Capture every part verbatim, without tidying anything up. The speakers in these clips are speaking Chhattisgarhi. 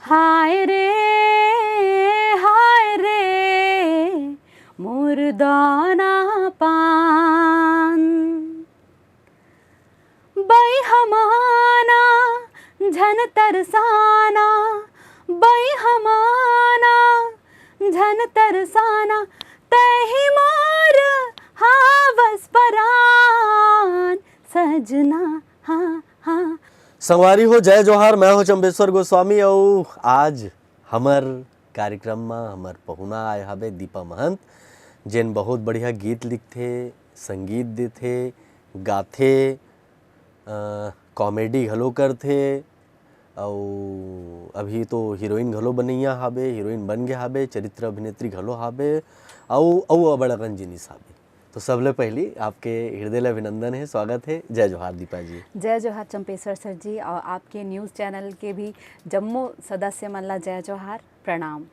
हाय रे, हाय रे, मोर दौना पान। बई हमाना झन तरसाना, बई हमाना झन तरसाना, तही मोर हावस परान सजना। हाँ, हाँ। संगवारी हो, जय जोहार। मैं हो चंपेश्वर गोस्वामी अउ आज हमर कार्यक्रम म हमर पहुना आए हवे दीपा महंत, जेन बहुत बढ़िया गीत लिखथे, संगीत देथे, गाथे, अ, कॉमेडी घलो करथे, अउ अभी तो हीरोइन घलो बनइया हाबे, हीरोइन बन गे हाबे, चरित्र अभिनेत्री घलो हाबे, अउ, अउ अबड़ अकन जिनिस हाबे। तो सबले पहली आपके हृदय ले अभिनंदन हे, स्वागत हे। जय जोहार दीपा जी। जय जोहार चंपेश्वर सर जी, और आपके न्यूज़ चैनल के भी जम्मो सदस्य मन ला जय जोहार, प्रणाम।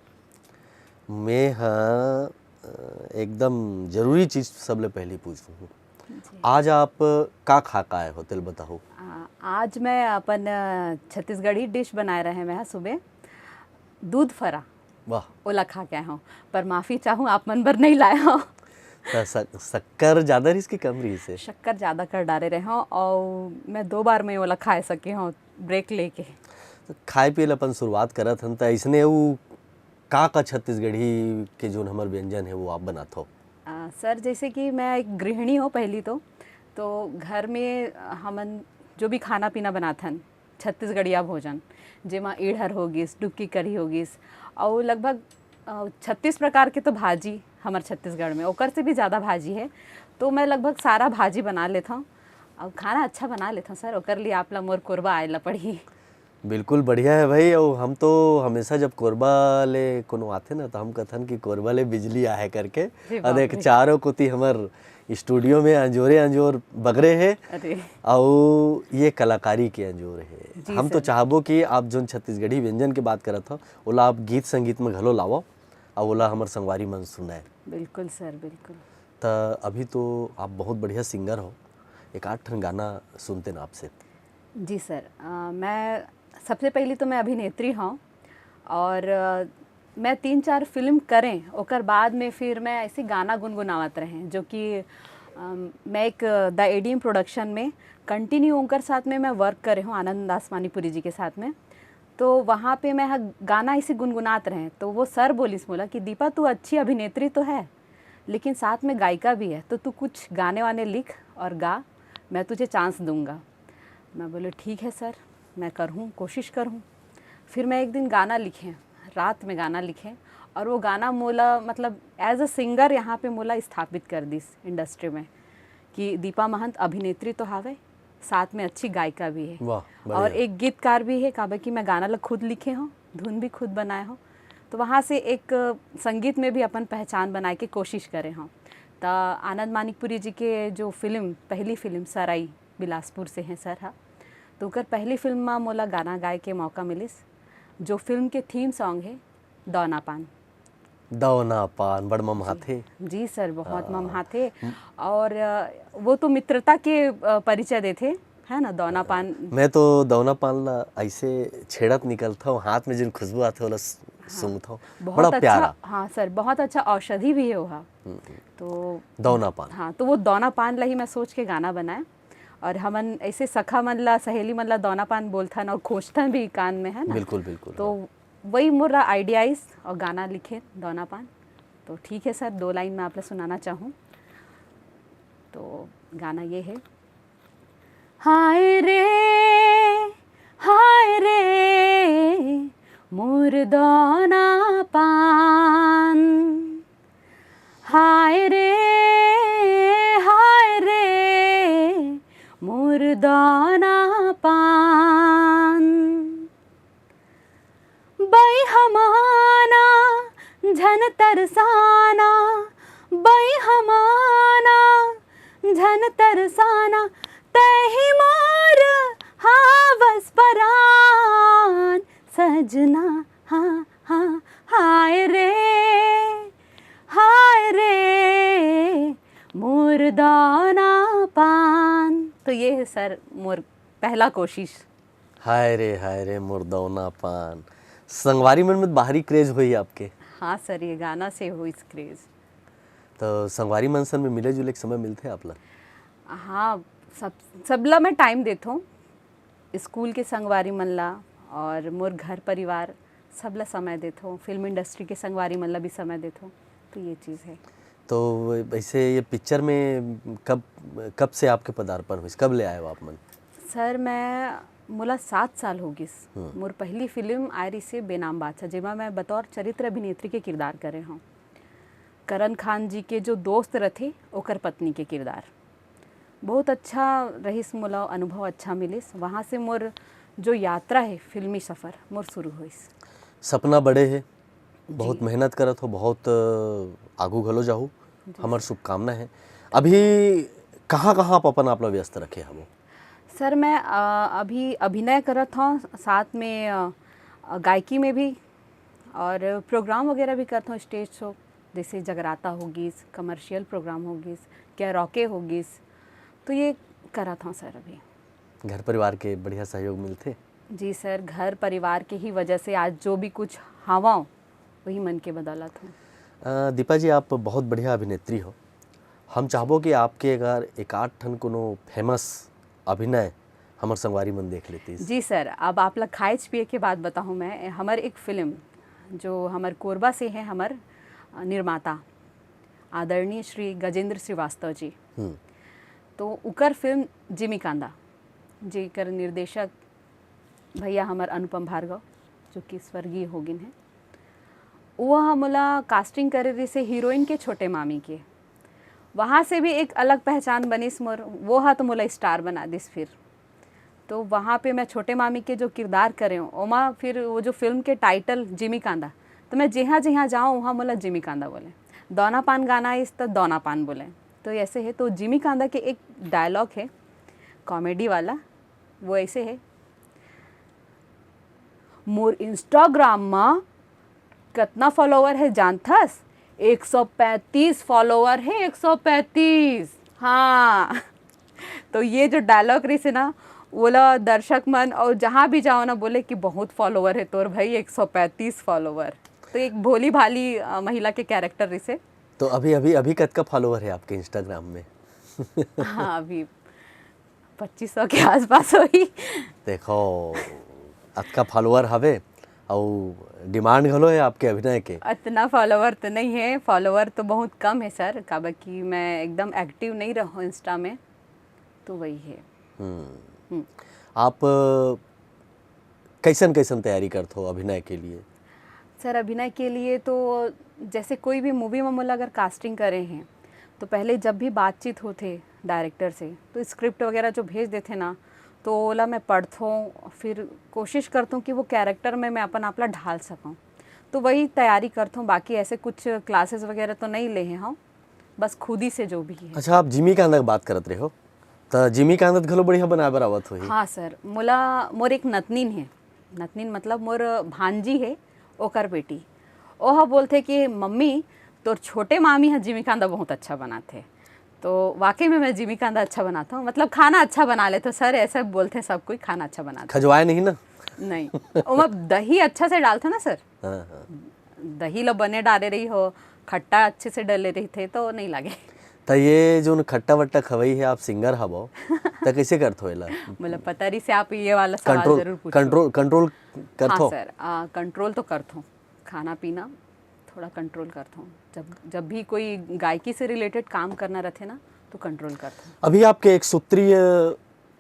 मैं ह, अ, एकदम जरूरी चीज सबले पहली पूछूं। जी। आज आप का खा के आए हो, तेल बताओ। आ, आज मैं अपन, अ, छत्तीसगढ़ी डिश बनाए रहे मैं ह सुबह, दूध फरा। वाह। ओला खा के आए हूँ, पर माफ़ी चाहूँ, आप मन बर नहीं लाए हूँ। त शक-, शक्कर ज़्यादा रहिस कि कम रहिस हे? शक्कर ज़्यादा कर डारे रहे हूँ, और मैं दो बार में ओला खा सके हूँ ब्रेक लेके। तो खाए पिए ला अपन शुरुआत करत हन, त अइसने उ का का छत्तीसगढ़ी के जोन हमर व्यंजन हे, वो आप बनात हो? आ, सर, जैसे कि मैं एक गृहिणी हूँ पहली तो, तो घर में हमन जो भी खाना पीना बनाथन, छत्तीसगढ़िया भोजन, जेमा इड़हर हो गिस, डुक्की करी हो गिस, अउ लगभग, अ, छत्तीस प्रकार के तो भाजी हमर छत्तीसगढ़ में, ओकर से भी ज़्यादा भाजी है, तो मैं लगभग सारा भाजी बना लेथव, अउ खाना अच्छा बना लेथव सर, ओकर लिए आप ला मोर कोरबा आए ला पड़ही। बिल्कुल बढ़िया है भाई, अउ हम तो हमेशा जब कोरबा ले कोनो आथे ना, तो हम कथन कि कोरबा ले बिजली आहे करके। अरे अउ बाप देख, रे। चारों कोती हमर स्टूडियो में अंजोरे अंजोर बगरे हे। अरे। अउ ये कलाकारी के अंजोर हे। जी हम तो सर। चाहबो कि आप जोन छत्तीसगढ़ी व्यंजन के बात करत हो, ओला आप गीत संगीत में घलो लावो, अउ ओला हमर संगवारी मन सुनाए। बिल्कुल सर, बिल्कुल। त अभी तो आप बहुत बढ़िया सिंगर हो, एक आध ठन गाना सुनते ना आपसे। जी सर, अ, मैं सबसे पहली तो मैं अभिनेत्री हूँ और, अ, मैं तीन चार फिल्म करें, ओकर बाद में फिर मैं ऐसे गाना गुनगुनावत रहें, जो कि, अम, मैं एक द एडीएम प्रोडक्शन में कंटिन्यू उनकर साथ में मैं वर्क करे हूँ, आनंद दास मानीपुरी जी के साथ में। तो वहाँ पे मैं ह-, गाना ऐसे गुनगुनात रहें, तो वो सर बोलिस मोला कि दीपा, तू अच्छी अभिनेत्री तो है, लेकिन साथ में गायिका भी है, तो तू कुछ गाने वाने लिख और गा, मैं तुझे चांस दूंगा। मैं बोले, "ठीक है सर, मैं करहूँ, कोशिश करहूँ।" फिर मैं एक दिन गाना लिखे, रात में गाना लिखे, और वो गाना मोला, मतलब, एज अ सिंगर यहाँ पे मोला स्थापित कर दिस इंडस्ट्री में कि दीपा महंत अभिनेत्री तो हावे, साथ में अच्छी गायिका भी है। वाह, बढ़िया। और एक गीतकार भी है, काबर कि मैं गाना ला खुद लिखे हूँ, धुन भी खुद बनाए हूँ। तो वहाँ से एक, अ, संगीत में भी अपन पहचान बनाए के कोशिश करे हूँ। त आनंद मानिकपुरी जी के जो फिल्म, पहली फिल्म सराई बिलासपुर से हैं सर हा, तो ओकर पहली फिल्म में मोला गाना गाए के मौका मिलिस, जो फिल्म के थीम सॉन्ग है दौना पान। दौना पान, बड़ ममहाथे। जी सर, बहुत अ, ममहाथे। म- और, अ, वो तो मित्रता के, अ, परिचय देथे, है ना, दौना पान। मैं तो दौना पान ला ऐसे छेड़त निकलता हूँ, हाथ में जिन खुशबू आथे, ओला स-, हाँ। सूंघता हूँ। बहुत बड़ा अच्छा, प्यारा। हाँ सर, बहुत अच्छा औषधि भी है वो, हाँ। हम्म, हम्म। तो दौना पान। हाँ, तो वो दौना पान ला ही मैं सोच के गाना बनाए। और हमन ऐसे सखा मन ला, सहेली मन ला दौना पान बोलथन और खोजथन भी कान में, है ना? बिल्कुल, बिल्कुल, तो हाँ। वही मोर आइडिया आइस और गाना लिखे दौना पान। तो ठीक है सर, दो लाइन में आप ला सुनाना चाहूँ। तो गाना ये है। हाय रे, हाय रे, मोर दौना पान। हाय रे, हाय रे, मोर दौना पान। बई हमाना झन तरसाना, बई हमाना झन तरसाना, तही मोर हावस परान सजना। हाँ, हाँ, हाय रे, हाय रे, मोर दौना पान। तो ये है सर मोर पहला कोशिश। हाय रे, हाय रे, मोर दौना पान। संगवारी मन में बाहरी क्रेज होही आपके। हाँ सर, ये गाना से होइस क्रेज। तो संगवारी मन सन में मिले जुले के समय मिलथे आप ला? हाँ, सब सबला मैं टाइम देथों। स्कूल के संगवारी मन ला और मोर घर परिवार, सबला समय देथों। फिल्म इंडस्ट्री के संगवारी मन ला भी समय देथों। तो ये चीज़ है। तो वैसे ये पिक्चर में कब कब से आपके पदार्पण होइस, कब ले आए हो आप मन? सर, मैं मोला सात साल हो गिस। मोर पहली फिल्म आए रहिसे बेनाम बादशाह, जेमा मैं बतौर चरित्र अभिनेत्री के किरदार करे हूँ। करण खान जी के जो दोस्त रथे, ओकर पत्नी के किरदार। बहुत अच्छा रहिस, मोला अनुभव अच्छा मिलिस। वहाँ से मोर जो यात्रा है, फिल्मी सफ़र मोर शुरू होइस। सपना बड़े है, बहुत मेहनत करत हो, बहुत अ, आगू घलो जाहू। हमर शुभकामना है। अभी कहाँ कहाँ आप अपन आप ला व्यस्त रखे हवो? सर, मैं अ, अभी अभिनय करत हूँ, साथ में अ, अ, गायकी में भी, और प्रोग्राम वगैरह भी करत हूँ, स्टेज शो, जैसे जगराता हो गिस, कमर्शियल प्रोग्राम हो गिस, कैरोके हो गिस, तो ये करत हूँ सर अभी। घर परिवार के बढ़िया सहयोग मिलथे? जी सर, घर परिवार के ही वजह से आज जो भी कुछ हावं, वही मन के बदौलत हूँ। अ, दीपा जी, आप बहुत बढ़िया अभिनेत्री हो। हम चाहबो कि आपके अगर एक आध ठन कोनो फेमस अभिनय हमर संगवारी मन देख लेतीस। जी सर, अब आप ला खाए पिए के बात बताहूँ मैं। हमर एक फिल्म जो हमर कोरबा से है, हमर अ, निर्माता आदरणीय श्री गजेंद्र श्रीवास्तव जी, हम्म। तो उकर फिल्म जिमी कांदा, जेकर निर्देशक भैया हमर अनुपम भार्गव, जो कि स्वर्गीय हो गिन है, वो ह मोला कास्टिंग करे रहिसे हीरोइन के छोटे मामी के। वहाँ से भी एक अलग पहचान बनिस मोर, वो ह तो मोला स्टार बना दिस फिर। तो वहाँ पे मैं छोटे मामी के जो किरदार करे हूँ, ओमा फिर वो जो फिल्म के टाइटल जिमी कांदा, तो मैं जहाँ जहाँ जाऊँ, वहाँ मोला जिमी कांदा बोले। दौना पान गाना इस तो दौना पान बोले। तो ऐसे है, तो जिमी कांदा के एक डायलॉग है कॉमेडी वाला, वो ऐसे है, मोर इंस्टाग्राम मा कतना फॉलोअर है जानथस? एक सौ पैंतीस फॉलोअर है, एक सौ पैंतीस। हाँ। तो ये जो डायलॉग रहिसे ना, वोला दर्शक मन और जहाँ भी जाओ ना, बोले कि बहुत फॉलोअर है तोर भाई, एक सौ पैंतीस फॉलोअर। तो एक भोली भाली अ, महिला के कैरेक्टर रहिसे। तो अभी अभी अभी कतका फॉलोअर है आपके इंस्टाग्राम में? हाँ, अभी पच्चीस सौ के आसपास होही। देखो, अतका फॉलोअर हवे, अउ डिमांड घलो है आपके अभिनय के। अतना फॉलोअर तो नहीं है, फॉलोअर तो बहुत कम है सर, काबर कि मैं एकदम एक्टिव नहीं रहूँ इंस्टा में, तो वही है। हम्म। आप अ, कैसन कैसन तैयारी करत हो अभिनय के लिए? सर, अभिनय के लिए तो जैसे कोई भी मूवी में मोला अगर कास्टिंग करे हैं, तो पहले जब भी बातचीत होथे डायरेक्टर से, तो स्क्रिप्ट वगैरह जो भेज देथे ना, तो ओला मैं पढ़थों, फिर कोशिश करथों कि वो कैरेक्टर में मैं अपन आप ला ढाल सकूँ। तो वही तैयारी करथों, बाकी ऐसे कुछ क्लासेस वगैरह तो नहीं ले हैं हम, बस खुद ही से जो भी है। अच्छा, आप जिमी कांदा के बात करत रहे हो, त जिमी कांदा त घलो बढ़िया बनाए बर आवत होही। हाँ सर, मोला, मोर एक नतनीन है, नतनीन मतलब मोर भांजी है, ओकर बेटी, ओह बोलथे कि मम्मी, तोर छोटे मामी ह जिमी कांदा बहुत अच्छा बनाथे। तो वाकई में मैं जिमी कांदा अच्छा बनाता हूँ, मतलब खाना अच्छा बना लेते हो सर, ऐसे बोलते हैं सब कोई, खाना अच्छा बनाते खजवाए नहीं ना? नहीं, ओमा दही अच्छा से डालते हो ना सर, हाँ, हाँ। दही लो बने डाले रही हो, खट्टा अच्छे से डले रही थे तो नहीं लगे। त ये जो खट्टा वट्टा खवई है, आप सिंगर हवो, त कैसे करथो एला? मतलब पता रही से आप ये वाला सवाल कंट्रोल जरूर पूछो। कंट्रोल कंट्रोल हाँ करथो? सर, आ, कंट्रोल तो करथो, खाना पीना थोड़ा कंट्रोल करथो। जब जब भी कोई गायकी से रिलेटेड काम करना रहते ना, तो कंट्रोल करथो। अभी आपके एक सूत्रीय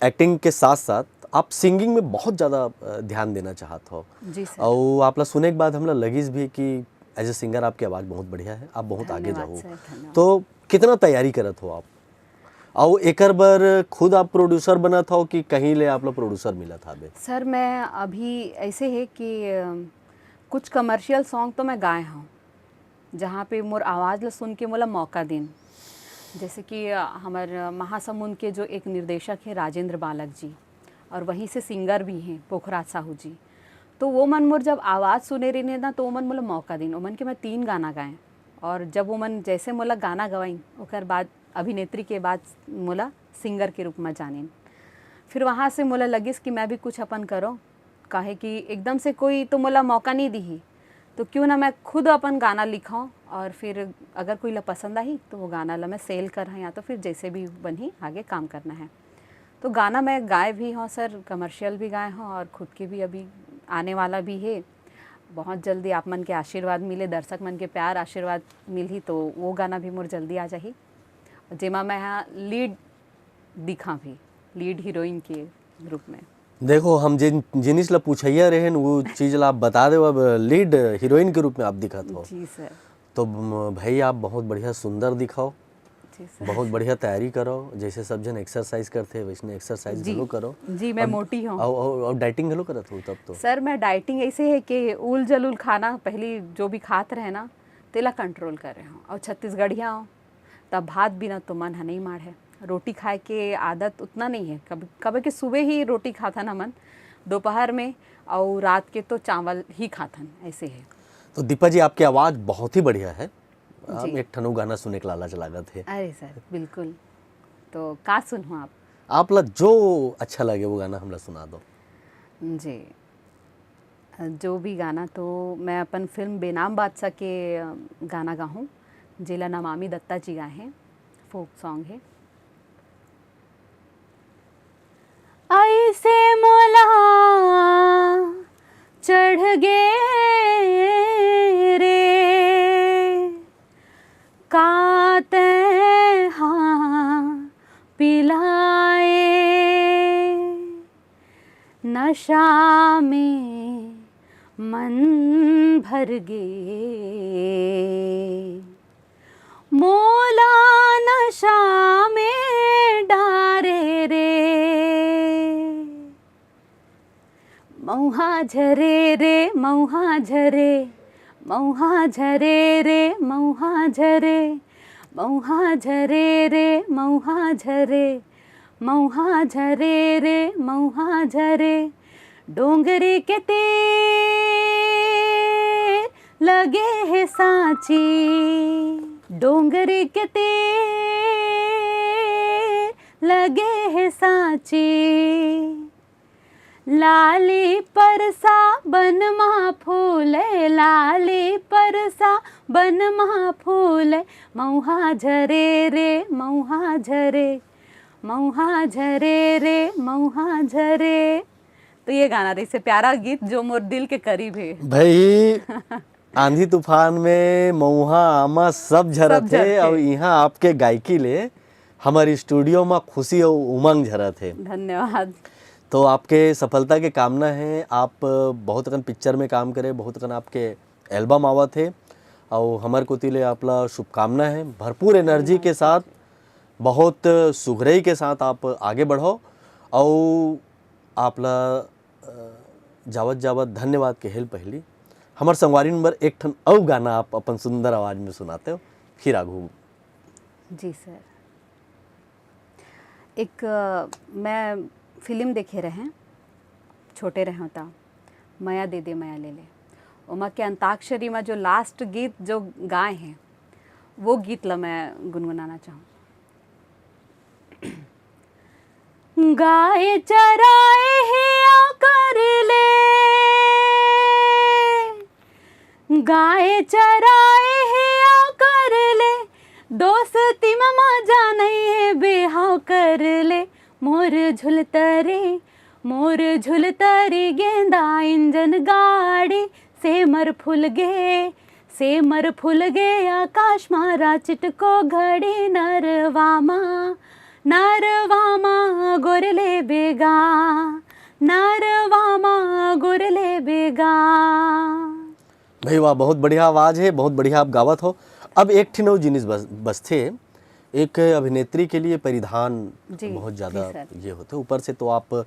एक्टिंग के साथ साथ आप सिंगिंग में बहुत ज़्यादा अ, ध्यान देना चाहत हो। जी सर। और आपला सुने के बाद हमला लगिस भी कि एज ए सिंगर आपकी आवाज़ बहुत बढ़िया है, आप बहुत आगे धन्यवाद जाओ। सर, धन्यवाद। तो कितना तैयारी करत हो आप? और एकर बर खुद आप प्रोड्यूसर बनत हो कि कहीं ले आप लोग प्रोड्यूसर मिलत हाबे? सर, मैं अभी ऐसे है कि अ, कुछ कमर्शियल सॉन्ग तो मैं गाए हूँ, जहाँ पे मोर आवाज़ ला सुन के मोला मौका दिन। जैसे कि अ, हमर महासमुंद के जो एक निर्देशक है राजेंद्र बालक जी, और वहीं से सिंगर भी हैं पोखराज साहू जी, तो वो मन मोर जब आवाज़ सुने रहिन ना, तो वो मन मोला मौका दिन। वो मन के मैं तीन गाना गाए, और जब वो मन जैसे मोला गाना गवाइन, ओकर बाद अभिनेत्री के बाद मोला सिंगर के रूप में जानिन। फिर वहाँ से मोला लगिस कि मैं भी कुछ अपन करो, काहे कि एकदम से कोई तो मोला मौका नहीं दिही, तो क्यों ना मैं खुद अपन गाना लिखौं और फिर अगर कोई ला पसंद आही तो वो गाना ला मैं सेल करहूँ या तो फिर जैसे भी बनही आगे काम करना है। तो गाना मैं गाए भी हूँ सर, कमर्शियल भी गाए हूँ और खुद के भी अभी आने वाला भी है। बहुत जल्दी आप मन के आशीर्वाद मिले, दर्शक मन के प्यार आशीर्वाद मिलही तो वो गाना भी मोर जल्दी आ जाही, जेमा मैं लीड दिखा भी, लीड हीरोइन के रूप में। देखो, हम जिन जिनिस ला पूछैया रहेन वो चीज ला आप बता दे। अब लीड हीरोइन के रूप में आप दिखत हो। जी सर। तो भाई आप बहुत बढ़िया सुंदर दिखो। जी सर। बहुत बढ़िया तैयारी करो, जैसे सब जन एक्सरसाइज करते हैं वैसने एक्सरसाइज जी। घलो करो। जी, मैं और- मोटी हूँ। और, और, और डाइटिंग घलो करत हो तब तो। सर, मैं डाइटिंग ऐसे है कि उल जलूल खाना पहली जो भी खात रहे ना, तेला कंट्रोल कर रहे हूँ। और छत्तीसगढ़िया हूँ, तब भात बिना तो मन ह नहीं माढ़े। रोटी खाए के आदत उतना नहीं है। कभी कभी के सुबह ही रोटी खाथन हमन, दोपहर में, और रात के तो चावल ही खाथन, ऐसे है। तो दीपा जी, आपकी आवाज बहुत ही बढ़िया है। आप जी। एक ठन अउ गाना सुने के लालच लागत है। अरे सर, बिल्कुल। तो का सुनहूँ आप? आप ला जो अच्छा लगे वो गाना हमला सुना दो। जी, जो भी गाना, तो मैं अपन फिल्म बेनाम बादशाह के अ, गाना गाहूँ, जेला नमामि दत्ता जी गाए हैं, फोक सॉन्ग है। ऐसे मोला चढ़ गे रे, का तैं हा पिलाए, नशा में मन भर गे, मोला नशा में डारे रे। मौहा झरे रे, मौहा झरे, मौहा झरे रे, मौहा झरे, मौहा झरे रे, मौहा झरे, मौहा झरे रे, मौहा झरे। डोंगरी के तीर लगे हे सांची, डोंगरी के तीर लगे हे सांची। लाली परसा बन मा फूले, लाली परसा बन मा फूले, मौहा झरे रे, मौहा झरे, मौहा झरे रे, मौहा झरे। तो ये गाना रहिसे प्यारा गीत जो मोर दिल के करीब है। भाई, आंधी तूफान में मऊहा आमा सब झरत सब झरत हे हे। अउ इहाँ आपके गायकी ले हमर स्टूडियो म खुशी अउ उमंग झरत हे। धन्यवाद। तो आपके सफलता के कामना हे। आप बहुत अकन पिक्चर में काम करे, बहुत अकन आपके एल्बम आवत हे अउ हमर कोति ले आप ला शुभकामना हे। भरपूर एनर्जी के साथ, बहुत सुघरई के साथ आप आगे बढ़ो अउ आप ला अ, जावत जावत धन्यवाद कहे ल पहिली हमर संगवारी मन बर एक ठन अउ गाना आप अपन सुंदर आवाज में सुनाते हो, फिर आगू। जी सर, एक अ, मैं फिल्म देखे रहें, छोटे रहें त मया दे दे मया ले ले, ओमा के अंताक्षरी में जो लास्ट गीत जो गाए हैं, वो गीत ला मैं गुनगुनाना चाहूँ। गाय चराए हे आ कर ले, गाय चराए हे आ कर ले, दोस्ती म मजा नइ हे बेहाव कर ले। मोर झुलतरी, मोर झुलतरी गेंदा इंजन गाड़ी, सेमर फूल गे, सेमर फूल गे आकाश मा राचिटको घड़ी नरवा मा, नरवा मा गोरले बेगा, नरवा मा गोरले बेगा। भाई वाह, बहुत बढ़िया आवाज हे, बहुत बढ़िया आप गावत हो। अब एक ठिन अउ जिनिस बस, बसथे, एक अभिनेत्री के लिए परिधान जी, बहुत जी ज्यादा सर। ये होथे। ऊपर से तो आप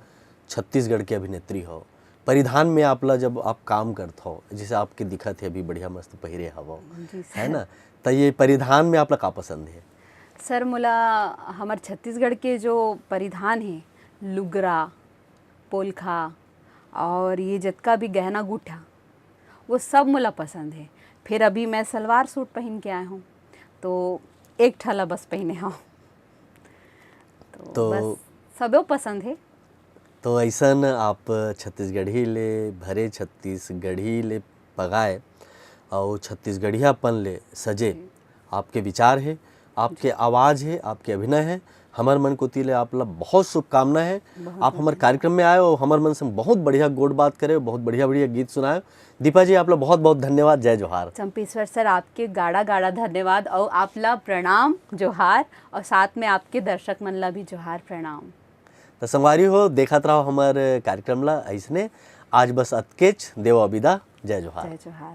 छत्तीसगढ़ के अभिनेत्री हो, परिधान में आप ला जब आप काम करत हो, जैसे आपके दिखत हे अभी बढ़िया मस्त पहिरे हवो, जी सर। है ना, त ये परिधान में आप ला का पसंद हे? सर, मोला हमर छत्तीसगढ़ के जो परिधान हे, लुगरा, पोलखा और ये जतका भी गहना गुठा, वो सब मोला पसंद हे। फिर अभी मैं सलवार सूट पहिन के आए हूँ, तो एक ठा ला बस पहिने हूँ। तो, तो बस सबो पसंद हे। तो अइसन आप छत्तीसगढ़ी ले भरे, छत्तीसगढ़ी ले पगाए अउ छत्तीसगढ़ियापन ले सजे आपके विचार हे, आपके आवाज़ हे, आपके अभिनय हे। हमर मन कोति ले आप ला बहुत शुभकामना हे। आप हमर कार्यक्रम में आए हो, हमर मन से बहुत बढ़िया गोठ बात करे हो, बहुत बढ़िया बढ़िया गीत सुनाए हो। दीपा जी, आप ला बहुत बहुत धन्यवाद। जय जोहार। चंपेश्वर सर, आपके गाड़ा गाड़ा धन्यवाद और आप ला प्रणाम, जोहार, और साथ में आपके दर्शक मन ला भी जोहार, प्रणाम। तो संगवारी हो, देखत रहो हमर कार्यक्रम ला अइसने। आज बस अतकेच, देवो विदा। जय जोहार। जय जोहार।